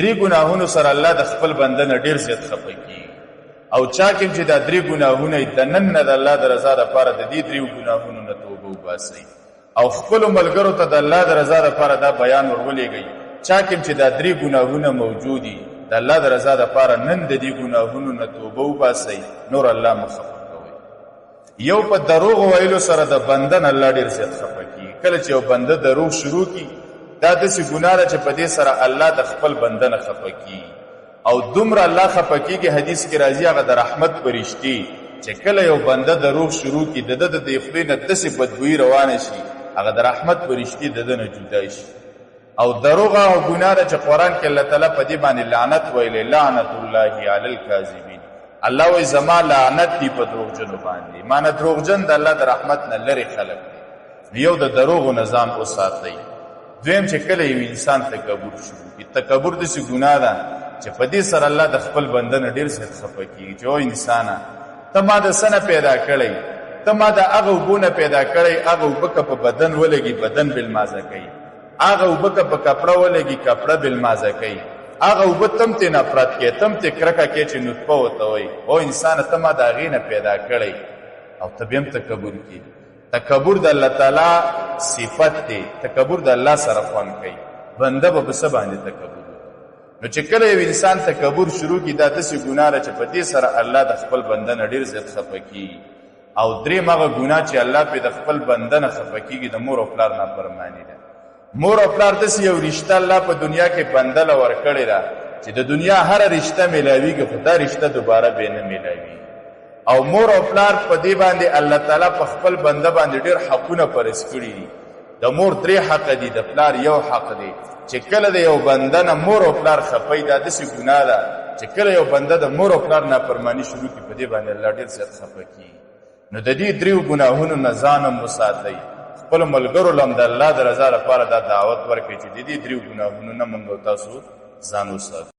درې ګناهونو سره الله د خپل بنده نه ډیر زیات خفه کیږي. او چا کې چې دا درې ګناهونه د نن نه د الله د رضا لپاره د دې دریو ګناهونو نه توبه وباسي او خپل ملګرو ته د الله د رضا لپاره دا بیان ورولېږي، چا کې چې دا درې ګناهونه موجودي د الله د رضا لپاره نن د دې ګناهونو نه توبه وباسي، نور الله مه خفه کوئ. یو په دروغ ویلو سره د بنده نه الله ډیر زیات خفه کیږي. کله چې یو بنده دروغ شروع کړي، دا داسې ګناه ده چې په دې سره الله د خپل بنده نه خفه کیږي. او دومره الله خفه کیږي، حدیث کې راځي هغه د رحمت پرشتي چې کله یو بنده دروغ شروع کړي، د ده د دې خولې نه داسې بدبویي روانه شي، هغه د رحمت پرشتي د ده نه جدا شي. او دروغ هغه ګناه ده چې قرآن کې الله تعالی په دې باندې لعنت ویلی، لعنت الله علی الکاذبین. الله وایي زما لعنت دی په دروغجنو باندې، معنی دروغجن د الله د رحمت نه لرې خلک دي. یو د دروغو نه ځان وساتئ. دویم چې کله یو انسان تکبر شروع کړي، تکبر داسې ګناه ده چې په دې سره الله د خپل بنده نه ډېر زیات خفه کېږي چې او انسانه ته ما د څه نه پیدا کړی، ته ما د هغه اوبو نه پیدا کړی، هغه اوبه که په بدن ولګي بدن بلمازه کوي، هغه اوبه که په کپړه ولګي کپړه بلمازه کوي، هغه اوبه تم ترې نفرت کوې، تم ترې کرکه کوې چې نطفه ورته وایي. او انسانه ته ما د هغې نه پیدا کړی او ته بیا هم تکبر کوې. تکبر د الله تعالی صفت دی، تکبر د الله سره خوند کوي، بنده به په څه باندې تکبر وکړي؟ نو چې کله یو انسان تکبر شروع کړي، دا داسې ګناه ده چې په دې سره الله د خپل بنده نه ډېر زیات خفه کېږي. او دریم هغه ګناه چې الله پرې د خپل بنده نه خفه کېږي، د مور او پلار نافرماني ده. مور او پلار داسې یو رشته الله په دنیا کې بنده له ورکړې ده چې د دنیا هره رشته میلاویږي، خو دا رشته دوباره به نه میلاویږي. او مور او پلار په دې باندې الله تعالی په خپل بنده باندې ډېر حقونه فرض کړي دي. د مور درې حق دي، د پلار یو حق دی. چې کله د یو بنده نه مور او پلار خفه، دا داسې ګناه ده چې کله یو بنده د مور او پلار نافرماني شروع کړي، په دې باندې الله ډېر زیات خفه کېږي. نو د دې دریو ګناهونو نه ځان هم وساتئ، خپلو ملګرو له هم د الله د رضا لپاره دا دعوت ورکړئ چې د دې دریو ګناهونو نه موږ او تاسو ځان وساتو.